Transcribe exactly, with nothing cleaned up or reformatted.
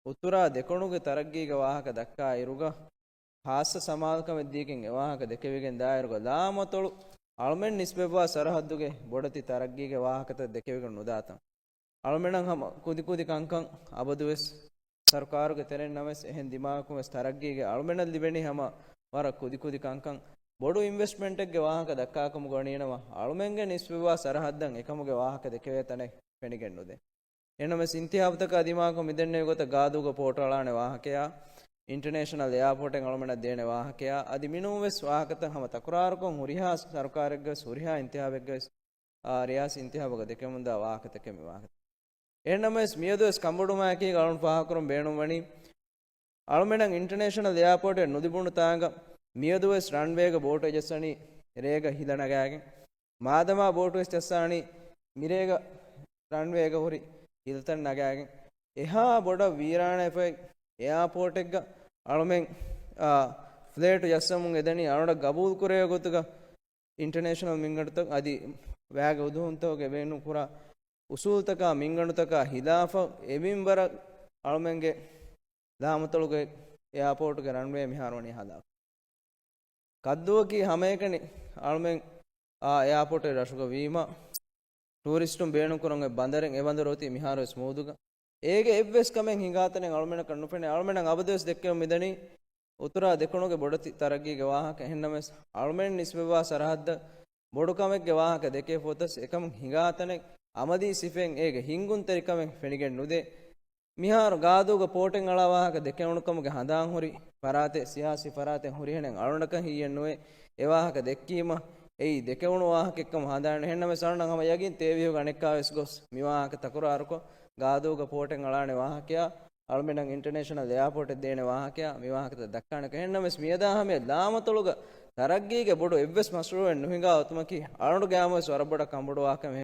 އުތުރާ ދެކުނުގެ ތަރައްގީގެ ވާހަކަ ދައްކާ އިރުގަ، ޚާއްޞަ ސަމާލުކަމެއް ދީގެން އެ ވާހަކަ ދެކެވިގެން ދާއިރުގަ، ލާމަތޮޅު އަޅުމެން ނިސްބަތްވާ ސަރަހައްދުގެ ބޮޑެތި ތަރައްގީގެ ވާހަކަތައް ދެކެވިގެން ނުދާތަން. އަޅުމެނަށް ހަމަ ކުދިކުދި ކަންކަން އަބަދުވެސް ސަރުކާރުގެ ތެރެއިން ނަމަވެސް، އެހެން ދިމާލަކުން ވެސް ތަރައްގީގެ އަޅުމެނަށް ލިބެނީ ހަމަ ވަރަށް ކުދިކުދި ކަންކަން. ބޮޑު އިންވެސްޓްމަންޓެއްގެ ވާހަކަ ދައްކާކަމުގަ ވަނީނަމަ، އަޅުމެންގެ ނިސްބަތްވާ ސަރަހައްދަށް އެކަމުގެ ވާހަކަ ދެކެވޭ ތަނެއް ފެނިގެން ނުދޭ. އެހެންނަމަވެސް، އިންތިހާބުތަކާ ދިމާކޮށް މިދެންނެވި ގޮތަށް ގާދޫގަ ޕޯޓު އަޅާނެ ވާހަކަޔާ، އިންޓަރނޭޝަނަލް އެއާޕޯޓެއް އަޅުމެންނަށް ދޭނެ ވާހަކަޔާ، އަދި މިނޫން ވެސް ވާހަކަތައް ހަމަ ތަކުރާރުކޮށް، ހުރިހާ ސަރުކާރެއްގެ ވެސް، ހުރިހާ އިންތިހާބެއްގެ ވެސް، އާ، ރިޔާސީ އިންތިހާބުގަ ދެކެމުންދާ ވާހަކަތަކެއް މި ވާހަކަ. އެހެންނަމަވެސް، މިއަދުވެސް ކަނބޮޑުވުމާއެކީގަ އަޅުން ފާހަގަކުރަން ބޭނުންވަނީ، އަޅުމެނަށް އިންޓަރނޭޝަނަލް އެއާޕޯޓެއް ނުލިބުނު ތާނގަ މިއަދުވެސް ރަންވޭގަ ބޯޓު ޖައްސަނީ ރޭގަ ހިލަ ނަގާގެން. މާދަމާ ބޯޓުވެސް ޖައްސާނީ މިރޭގަ ރަންވޭގަ ހުރި ހިލަތައް ނަގާގެން. އެހާ ބޮޑަށް ވީރާނާފައި އެއާޕޯޓެއްގަ އަޅުމެން، އާ، ފްލައިޓު ޖައްސަމުން އެދެނީ އަޅުގަނޑަށް ގަބޫލު ކުރެވޭ ގޮތުގަ އިންޓަރނޭޝަނަލް މިންގަނޑުތައް އަދި ވައިގެ އުދުހުންތަކުގެ ބޭނުން ކުރާ އުސޫލުތަކާ މިންގަނޑުތަކާ ހިލާފަށް އެ މިންވަރަށް އަޅުމެންގެ ލާމަތޮޅުގެ އެއާޕޯޓުގެ ރަންވޭ މިހާރު ވަނީ ހަލާކު. ކައްދޫއަކީ ހަމައެކަނި އަޅުމެން އާ އެއާޕޯޓެއް ރަށުގަ ވީމަ، ޓޫރިސްޓުން ބޭނުންކުރަން އޮތް ބަނދަރެއް، އެ ބަނދަރު އޮތީ މިހާރު ވެސް މޫދުގަ. އޭގެ އެއްވެސް ކަމެއް ހިނގާތަނެއް އަޅުމެނަކަށް ނުފެނޭ. އަޅުމެނަށް އަބަދުވެސް ދެއްކެވުން މިދަނީ އުތުރާ ދެކުނުގެ ބޮޑެތި ތަރައްގީގެ ވާހަކަ. އެހެންނަމަވެސް، އަޅުމެން ނިސްބަތްވާ ސަރަހައްދަށް ބޮޑު ކަމެއްގެ ވާހަކަ ދެކޭ ފޮތަސް އެކަމަށް ހިނގާތަނެއް، އަމަލީ ސިފައިން އޭގެ ހިންގުންތެރިކަމެއް ފެނިގެން ނުދޭ. މިހާރު ގާދޫގަ ޕޯޓެއް އަޅާ ވާހަކަ ދެކެވުނު ކަމުގެ ހަނދާން ހުރި ފަރާތެއް، ސިޔާސީ ފަރާތެއް ހުރިހެނެއް އަޅުގަނޑަކަށް ހިއްޔެއް ނުވޭ. އެ ވާހަކަ ދެއްކީމަ، އެއީ ދެކެވުނު ވާހަކައެއްކަމަށް ހަނދާން. އެހެންނަމަވެސް އަޅުގަނޑަށް ހަމަ ޔަގީން ތޭވީހުގަ އަނެއްކާވެސް ގޮސް މި ވާހަކަ ތަކުރާރުކޮށް، ގާދޫގަ ޕޯޓެއް އަޅާނެ ވާހަކަޔާ އަޅުމެނަށް އިންޓަރނޭޝަނަލް އެއާޕޯޓެއް ދޭނެ ވާހަކަޔާ މި ވާހަކަތައް ދައްކާނެ. އެހެންނަމަވެސް، މިއަދާ ހަމަޔަށް ލާމަތޮޅުގަ ތަރައްގީގެ ބޮޑު އެއްވެސް މަޝްރޫއެއް ނުހިނގާ އޮތުމަކީ އަޅުގަނޑު ގައިމުވެސް ވަރަށް ބޮޑަށް ކަނބޮޑުވާ ކަމެއް.